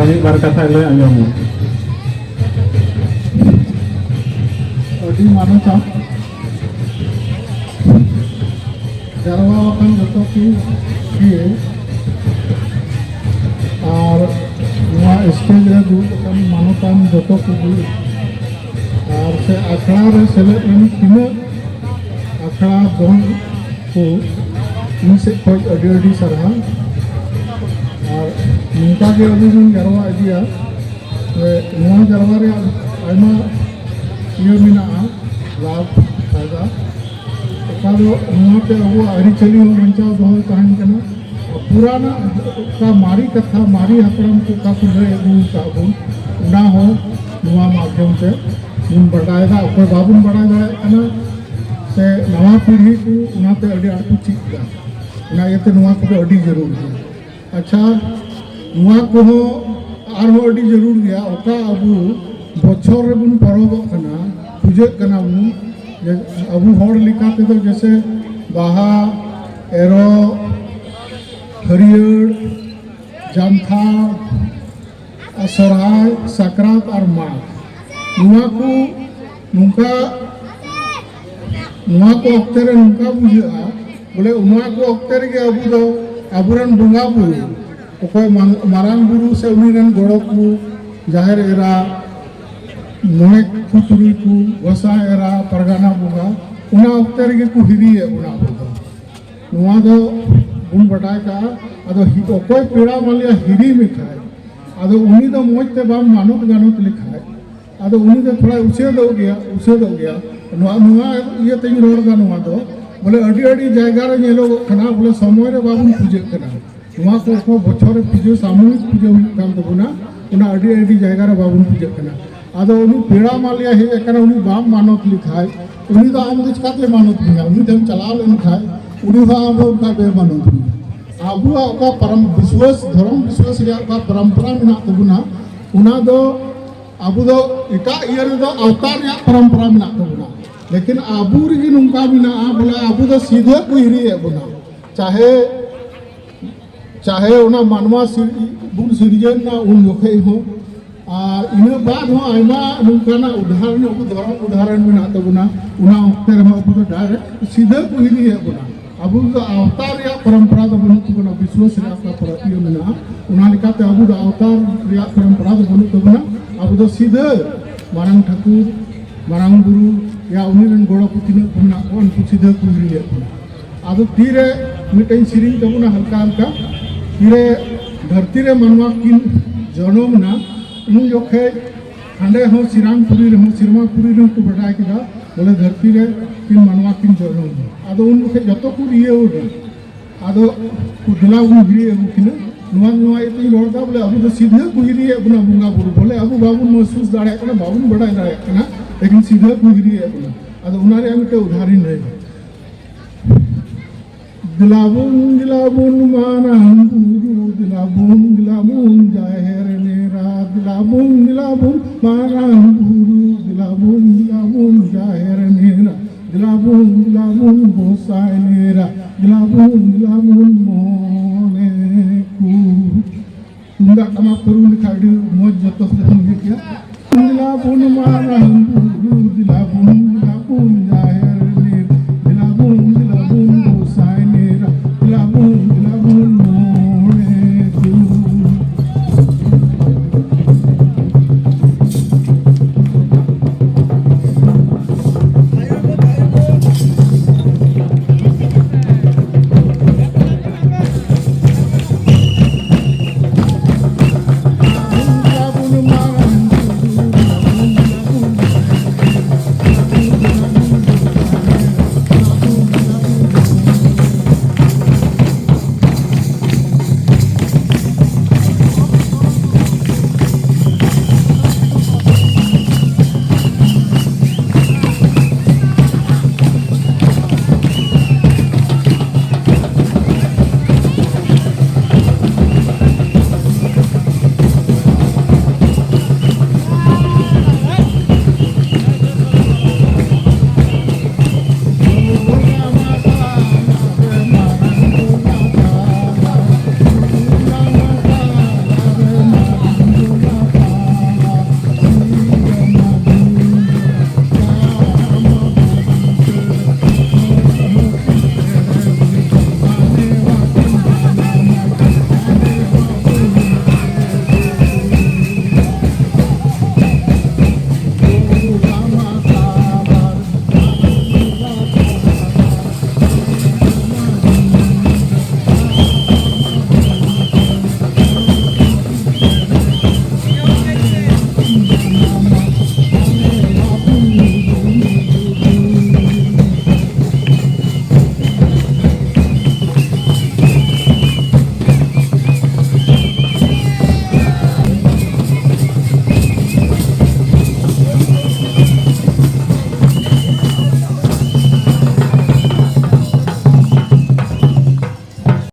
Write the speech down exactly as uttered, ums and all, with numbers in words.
ᱢᱤᱫ ᱵᱟᱨ ᱠᱟᱛᱷᱟ ᱞᱟᱹᱭ ᱟᱸᱡᱚᱢ ᱢᱮ᱾ ᱟᱹᱰᱤ ᱢᱟᱱᱚᱛᱟᱱ ᱡᱟᱨᱣᱟ ᱟᱠᱟᱱ ᱡᱚᱛᱚ ᱠᱚ ᱜᱮ, ᱟᱨ ᱱᱚᱣᱟ ᱥᱴᱮᱡ ᱨᱮ ᱫᱩᱲᱩᱵ ᱟᱠᱟᱱ ᱢᱟᱱᱚᱛᱟᱱ ᱡᱚᱛᱚ ᱠᱚᱜᱮ, ᱟᱨ ᱥᱮ ᱟᱠᱷᱲᱟ ᱨᱮ ᱥᱮᱞᱮᱫ ᱞᱮᱱ ᱛᱤᱱᱟᱹᱜ ᱟᱠᱷᱲᱟ ᱫᱚᱞ ᱠᱚ, ᱤᱧ ᱥᱮᱫ ᱠᱷᱚᱱ ᱟᱹᱰᱤ ᱟᱹᱰᱤ ᱥᱟᱨᱦᱟᱣ᱾ ᱟᱨ ᱱᱚᱝᱠᱟ ᱜᱮ ᱟᱵᱚ ᱵᱚᱱ ᱡᱟᱨᱣᱟ ᱤᱫᱤᱭᱟ᱾ ᱱᱚᱣᱟ ᱡᱟᱨᱣᱟ ᱨᱮᱭᱟᱜ ᱟᱭᱢᱟ ᱤᱭᱟᱹ ᱢᱮᱱᱟᱜᱼᱟ, ᱞᱟᱵᱷ, ᱯᱷᱟᱭᱫᱟ᱾ ᱚᱠᱟ ᱫᱚ ᱱᱚᱣᱟᱛᱮ ᱟᱵᱚᱣᱟᱜ ᱟᱹᱨᱤᱪᱟᱹᱞᱤ ᱦᱚᱸ ᱵᱟᱧᱪᱟᱣ ᱫᱚᱦᱚ ᱛᱟᱦᱮᱱ ᱠᱟᱱᱟ᱾ ᱟᱨ ᱯᱩᱨᱟᱱᱟᱜ ᱚᱠᱟ ᱢᱟᱨᱮ ᱠᱟᱛᱷᱟ, ᱢᱟᱨᱮ ᱦᱟᱯᱲᱟᱢ ᱠᱚ ᱚᱠᱟ ᱠᱚ ᱞᱟᱹᱭ ᱟᱹᱜᱩ ᱟᱠᱟᱫ ᱵᱚᱱ, ᱚᱱᱟ ᱦᱚᱸ ᱱᱚᱣᱟ ᱢᱟᱫᱽᱫᱷᱚᱢ ᱛᱮ ᱵᱚᱱ ᱵᱟᱰᱟᱭᱮᱫᱟ᱾ ᱚᱠᱚᱭ ᱵᱟᱵᱚᱱ ᱵᱟᱰᱟᱭ ᱫᱟᱲᱮᱭᱟᱜ ᱠᱟᱱᱟ, ᱥᱮ ᱱᱟᱣᱟ ᱯᱤᱲᱦᱤ ᱠᱚ ᱚᱱᱟᱛᱮ ᱟᱹᱰᱤ ᱟᱸᱴ ᱠᱚ ᱪᱮᱫ ᱮᱫᱟ᱾ ᱚᱱᱟ ᱤᱭᱟᱹᱛᱮ ᱱᱚᱣᱟ ᱠᱚᱫᱚ ᱟᱹᱰᱤ ᱡᱟᱹᱨᱩᱲ ᱜᱮᱭᱟ᱾ ᱟᱪᱪᱷᱟ, ᱱᱚᱣᱟ ᱠᱚᱦᱚᱸ ᱟᱨᱦᱚᱸ ᱟᱹᱰᱤ ᱡᱟᱹᱨᱩᱲ ᱜᱮᱭᱟ᱾ ᱚᱠᱟ ᱟᱵᱚ ᱵᱚᱪᱷᱚᱨ ᱨᱮᱵᱚᱱ ᱯᱚᱨᱚᱵᱚᱜ ᱠᱟᱱᱟ, ᱯᱩᱡᱟᱹᱜ ᱠᱟᱱᱟ ᱵᱚᱱ, ᱡᱮ ᱟᱵᱚ ᱦᱚᱲ ᱞᱮᱠᱟ ᱛᱮᱫᱚ ᱡᱮᱥᱮ ᱵᱟᱦᱟ, ᱮᱨᱚᱜ, ᱦᱟᱹᱨᱭᱟᱹᱲ, ᱡᱟᱱᱛᱷᱟᱲ, ᱟᱨ ᱥᱚᱨᱦᱟᱭ, ᱥᱟᱠᱨᱟᱛ ᱟᱨ ᱢᱟᱜᱽ, ᱱᱚᱣᱟ ᱠᱚ ᱱᱚᱝᱠᱟ, ᱱᱚᱣᱟ ᱠᱚ ᱚᱠᱛᱮ ᱨᱮ ᱱᱚᱝᱠᱟ ᱵᱩᱡᱷᱟᱹᱜᱼᱟ, ᱵᱚᱞᱮ ᱱᱚᱣᱟ ᱠᱚ ᱚᱠᱛᱮ ᱨᱮᱜᱮ ᱟᱵᱚ ᱫᱚ ᱟᱵᱚᱨᱮᱱ ᱵᱚᱸᱜᱟ ᱵᱩᱨᱩ, ᱚᱠᱚᱭ ᱢᱟᱝ-, ᱢᱟᱨᱟᱝ ᱵᱩᱨᱩ ᱥᱮ ᱩᱱᱤ ᱨᱮᱱ ᱜᱚᱲᱚ ᱠᱚ, ᱡᱟᱦᱮᱨ ᱮᱨᱟ, ᱢᱚᱬᱮ ᱠᱚ ᱛᱩᱨᱩᱭ ᱠᱚ, ᱜᱚᱸᱥᱟᱭ ᱮᱨᱟ, ᱯᱟᱨᱜᱟᱱᱟ ᱵᱚᱸᱜᱟ, ᱚᱱᱟ ᱚᱠᱛᱮ ᱨᱮᱜᱮ ᱠᱚ ᱦᱤᱨᱤᱭᱮᱫ ᱵᱚᱱᱟ ᱟᱵᱚ ᱫᱚ᱾ ᱱᱚᱣᱟ ᱫᱚ ᱵᱚᱱ ᱵᱟᱰᱟᱭ ᱠᱟᱜᱼᱟ᱾ ᱟᱫᱚ ᱦᱤ-, ᱚᱠᱚᱭ ᱯᱮᱲᱟ ᱢᱟᱞᱮᱭᱟ ᱦᱤᱨᱤ ᱢᱮᱠᱷᱟᱡ, ᱟᱫᱚ ᱩᱱᱤ ᱫᱚ ᱢᱚᱡᱽ ᱛᱮ ᱵᱟᱢ ᱢᱟᱱᱚᱛ ᱜᱟᱱᱚᱛ ᱞᱮᱠᱷᱟᱡ, ᱟᱫᱚ ᱩᱱᱤ ᱫᱚ ᱛᱷᱚᱲᱟᱭ ᱩᱪᱟᱹᱫᱚᱜ ᱜᱮᱭᱟ, ᱩᱪᱟᱹᱫᱚᱜ ᱜᱮᱭᱟ᱾ ᱱᱚᱣᱟ, ᱱᱚᱣᱟ ᱤᱭᱟᱹ ᱛᱮᱧ ᱨᱚᱲ ᱮᱫᱟ, ᱱᱚᱣᱟ ᱫᱚ ᱵᱚᱞᱮ ᱟᱹᱰᱤ, ᱟᱹᱰᱤ ᱡᱟᱭᱜᱟ ᱨᱮ ᱧᱮᱞᱚᱜᱚᱜ ᱠᱟᱱᱟ, ᱵᱚᱞᱮ ᱥᱚᱢᱚᱭ ᱨᱮ ᱵᱟᱵᱚᱱ ᱯᱩᱡᱟᱹᱜ ᱠᱟᱱᱟ᱾ ᱱᱚᱣᱟ ᱠᱚ ᱚᱠᱚᱭ ᱵᱚᱪᱷᱚᱨ ᱨᱮ ᱯᱩᱡᱟᱹ, ᱥᱟᱢᱩᱦᱤᱠ ᱯᱩᱡᱟᱹ ᱦᱩᱭᱩᱜ ᱠᱟᱱ ᱛᱟᱵᱚᱱᱟ, ᱚᱱᱟ ᱟᱹᱰᱤ, ᱟᱹᱰᱤ ᱡᱟᱭᱜᱟ ᱨᱮ ᱵᱟᱵᱚᱱ ᱯᱩᱡᱟᱹᱜ ᱠᱟᱱᱟ᱾ ᱟᱫᱚ ᱩᱱᱤ ᱯᱮᱲᱟ ᱢᱟᱞᱮᱭᱟ ᱦᱮᱡ ᱟᱠᱟᱱᱟ, ᱩᱱᱤ ᱵᱟᱢ ᱢᱟᱱᱚᱛ ᱞᱮᱠᱷᱟᱡ, ᱩᱱᱤ ᱫᱚ ᱟᱢ ᱫᱚ ᱪᱤᱠᱟᱛᱮ ᱢᱟᱱᱚᱛ ᱢᱮᱭᱟ? ᱩᱱᱤ ᱴᱷᱮᱱ ᱪᱟᱞᱟᱣ ᱞᱮᱱᱠᱷᱟᱡ, ᱩᱱᱤ ᱦᱚᱸ ᱟᱢ ᱦᱚᱸ ᱚᱱᱠᱟ ᱵᱮ ᱢᱟᱱᱚᱛ ᱢᱮᱭᱟ᱾ ᱟᱵᱚᱣᱟᱜ ᱚᱠᱟ ᱯᱚᱨᱚᱢ ᱵᱤᱥᱣᱟᱥ, ᱫᱷᱚᱨᱚᱢ ᱵᱤᱥᱣᱟᱥ ᱨᱮᱭᱟᱜ ᱚᱠᱟ ᱯᱚᱨᱚᱢᱯᱚᱨᱟ ᱢᱮᱱᱟᱜ ᱛᱟᱵᱚᱱᱟ, ᱚᱱᱟ ᱫᱚ ᱟᱵᱚ ᱫᱚ ᱮᱴᱟᱜ ᱤᱭᱟᱹ ᱨᱮᱫᱚ ᱟᱣᱛᱟᱨ ᱨᱮᱭᱟᱜ ᱯᱚᱨᱚᱢᱯᱚᱨᱟ ᱢᱮᱱᱟᱜ ᱛᱟᱵᱚᱱᱟ, ᱞᱮᱠᱤᱱ ᱟᱵᱚ ᱨᱮᱜᱮ ᱱᱚᱝᱠᱟ ᱢᱮᱱᱟᱜᱼᱟ, ᱵᱚᱞᱮ ᱟᱵᱚ ᱫᱚ ᱥᱤᱫᱷᱟᱹ ᱠᱚ ᱦᱤᱨᱤᱭᱮᱫ ᱵᱚᱱᱟ, ᱪᱟᱦᱮ ᱪᱟᱦᱮ ᱚᱱᱟ ᱢᱟᱱᱣᱟ ᱥᱤᱨ-, ᱵᱚᱱ ᱥᱤᱨᱡᱟᱹᱣ ᱮᱱᱟ ᱩᱱ ᱡᱚᱠᱷᱮᱡ ᱦᱚᱸ, ᱟᱨ ᱤᱱᱟᱹ ᱵᱟᱫ ᱦᱚᱸ ᱟᱭᱢᱟ ᱱᱚᱝᱠᱟᱱᱟᱜ ᱩᱫᱟᱦᱚᱨᱚᱱ, ᱟᱵᱚ ᱫᱷᱚᱨᱚᱢ ᱩᱫᱟᱦᱚᱨᱚᱱ ᱢᱮᱱᱟᱜ ᱛᱟᱵᱚᱱᱟ᱾ ᱚᱱᱟ ᱚᱠᱛᱮ ᱨᱮᱦᱚᱸ ᱟᱵᱚ ᱫᱚ direct ᱥᱤᱫᱷᱟᱹ ᱠᱚ ᱦᱤᱨᱤᱭᱮᱫ ᱵᱚᱱᱟ᱾ ᱟᱵᱚ ᱫᱚ ᱟᱣᱛᱟᱨ ᱨᱮᱭᱟᱜ ᱯᱚᱨᱚᱢᱯᱚᱨᱟ ᱫᱚ ᱵᱟᱹᱱᱩᱜ ᱛᱟᱵᱚᱱᱟ, ᱵᱤᱥᱣᱟᱥ ᱨᱮᱭᱟᱜ ᱚᱠᱟ ᱯᱟᱹᱛᱭᱟᱹᱣ ᱢᱮᱱᱟᱜᱼᱟ, ᱚᱱᱟ ᱞᱮᱠᱟᱛᱮ ᱟᱵᱚ ᱫᱚ ᱟᱣᱛᱟᱨ ᱨᱮᱭᱟᱜ ᱯᱚᱨᱚᱢᱯᱚᱨᱟ ᱫᱚ ᱵᱟᱹᱱᱩᱜ ᱛᱟᱵᱚᱱᱟ᱾ ᱟᱵᱚ ᱫᱚ ᱥᱤᱫᱷᱟᱹ ᱢᱟᱨᱟᱝ ᱴᱷᱟᱹᱠᱩᱨ, ᱢᱟᱨᱟᱝ ᱵᱩᱨᱩ ᱭᱟ ᱩᱱᱤ ᱨᱮᱱ ᱜᱚᱲᱚ ᱠᱚ ᱛᱤᱱᱟᱹᱜ ᱠᱚ ᱢᱮᱱᱟᱜ ᱠᱚᱣᱟ, ᱩᱱᱠᱩ ᱥᱤᱫᱷᱟᱹ ᱠᱚ ᱦᱤᱨᱤᱭᱮᱫ ᱵᱚᱱᱟ᱾ ᱟᱫᱚ ᱛᱤᱨᱮ ᱢᱤᱫᱴᱮᱱ ᱥᱮᱨᱮᱧ ᱛᱟᱵᱚᱱᱟ ᱦᱟᱞᱠᱟ ᱦᱟᱞᱠᱟ, ᱛᱤᱨᱮ ᱫᱷᱟᱹᱨᱛᱤ ᱨᱮ ᱢᱟᱱᱣᱟ ᱠᱤᱱ ᱡᱚᱱᱚᱢ ᱮᱱᱟ, ᱩᱱ ᱡᱚᱠᱷᱮᱡ ᱦᱟᱸᱰᱮ ᱦᱚᱸ ᱥᱤᱨᱟᱝᱯᱩᱨᱤ ᱨᱮᱦᱚᱸ, ᱥᱮᱨᱢᱟᱯᱩᱨᱤ ᱨᱮᱦᱚᱸ ᱠᱚ ᱵᱟᱰᱟᱭ ᱠᱮᱫᱟ, ᱵᱚᱞᱮ ᱫᱷᱟᱹᱨᱛᱤ ᱨᱮ ᱠᱤᱱ ᱢᱟᱱᱣᱟ ᱠᱤᱱ ᱡᱚᱱᱚᱢ ᱮᱱᱟ᱾ ᱟᱫᱚ ᱩᱱ ᱡᱚᱠᱷᱮᱡ ᱡᱚᱛᱚ ᱠᱚ ᱨᱤᱭᱟᱹᱣ ᱮᱱᱟ᱾ ᱟᱫᱚ ᱫᱮᱞᱟ ᱵᱚᱱ ᱦᱤᱨᱤ ᱟᱹᱜᱩ ᱠᱤᱱᱟ᱾ ᱱᱚᱣᱟ, ᱱᱚᱣᱟ ᱤᱭᱟᱹᱛᱮᱧ ᱨᱚᱲ ᱮᱫᱟ, ᱵᱚᱞᱮ ᱟᱵᱚ ᱫᱚ ᱥᱤᱫᱷᱟᱹ ᱠᱚ ᱦᱤᱨᱤᱭᱮᱫ ᱵᱚᱱᱟ ᱵᱚᱸᱜᱟ ᱵᱩᱨᱩ, ᱵᱚᱞᱮ ᱟᱵᱚ ᱵᱟᱵᱚᱱ ᱢᱚᱦᱥᱩᱥ ᱫᱟᱲᱮᱭᱟᱜ ᱠᱟᱱᱟ, ᱵᱟᱵᱚᱱ ᱵᱟᱰᱟᱭ ᱫᱟᱲᱮᱭᱟᱜ ᱠᱟᱱᱟ, ᱞᱮᱠᱤᱱ ᱥᱤᱫᱷᱟᱹ ᱠᱚ ᱦᱤᱨᱤᱭᱮᱫ ᱵᱚᱱᱟ᱾ ᱟᱫᱚ ᱚᱱᱟ ᱨᱮᱭᱟᱜ ᱢᱤᱫᱴᱮᱱ ᱩᱫᱟᱦᱚᱨᱚᱱ ᱞᱟᱹᱭ ᱮᱫᱟ᱾ ᱫᱮᱞᱟ ᱵᱚᱱ, ᱫᱮᱞᱟ ᱵᱚᱱ ᱢᱟᱨᱟᱝ ᱵᱩᱨᱩ, ᱫᱮᱞᱟ ᱵᱚᱱ, ᱫᱮᱞᱟ ᱵᱚᱱ ᱡᱟᱦᱮᱨ ᱮᱨᱟ, ᱫᱮᱞᱟ ᱵᱚᱱ, ᱫᱮᱞᱟ ᱵᱚᱱ ᱢᱟᱨᱟᱝ ᱵᱩᱨᱩ, ᱫᱮᱞᱟ ᱵᱚᱱ, ᱫᱮᱞᱟ ᱵᱚᱱ ᱡᱟᱦᱮᱨ ᱮᱨᱟ, ᱫᱮᱞᱟ ᱵᱚᱱ, ᱫᱮᱞᱟ ᱵᱚᱱ ᱜᱚᱸᱥᱟᱭ ᱮᱨᱟ, ᱫᱮᱞᱟ ᱵᱚᱱ, ᱫᱮᱞᱟ ᱵᱚᱱ ᱢᱚᱬᱮ ᱠᱚ᱾ ᱛᱩᱢᱫᱟᱜ ᱴᱟᱢᱟᱠ ᱯᱮ ᱨᱩ ᱞᱮᱠᱷᱟᱱ ᱟᱹᱰᱤ ᱢᱚᱡᱽ ᱡᱚᱛᱚ ᱥᱮᱫ ᱵᱚᱱ ᱤᱭᱟᱹ ᱠᱮᱭᱟ᱾ ᱫᱮᱞᱟ ᱵᱚᱱ ᱢᱟᱨᱟᱝ ᱵᱩᱨᱩ, ᱫᱮᱞᱟ ᱵᱚᱱ, ᱫᱮᱞᱟ ᱵᱚᱱ ᱡᱟᱦᱮᱨ